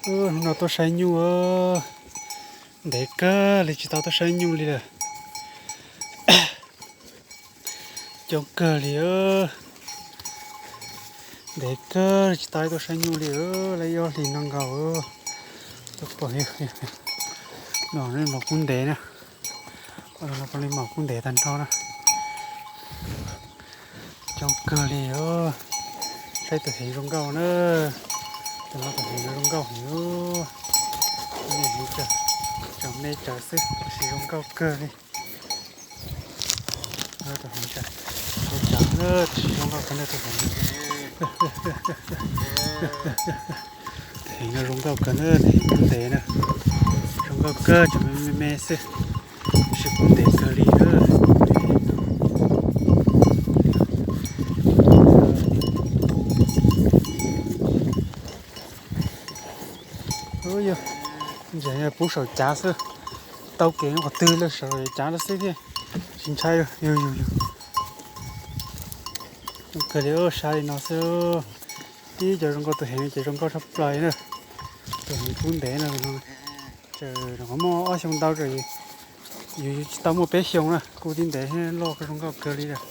Hnub no tuaj saib nyuj, ntev kawg li tsis tau tuaj saib nyuj li lawm. Coob kawg li, ntev kawg li tsis tau tuaj saib nyuj li, lawm ib ob hlis no nkaus. Tuaj pom, no mos kub ntev na, no pom li mos kub ntev tag nrho na. Coob kawg li, saib tus heev zoo nkauj na. Tus no tus heev no zoo nkauj heev, me heev, tseem me tsawv xwb tab sis zoo nkauj kawg li. Tus heev, tus heev, tab sis zoo nkauj kawg na tus heev. Tus heev no zoo nkauj kawg na, tus heev kub ntev na, zoo nkauj kawg, tseem me me xwb tab sis kub ntev kawg li na. Yog, ntseeg yog pub saum cav xwb, tau kev qhov twg los saum cav no xwb thiab, tsis ntshai. Yug yug yug, zoo kawg li, saib li no xwb. Tib cov zoo nkauj, tus heev ces zoo nkauj tshaj plaws na. Tus heev kub ntev no, tseem muaj ob xyoo ntau, yus tsis tau muaj peb xyoo na, kub tib ntev thiab loj zoo nkauj kawg li lawm.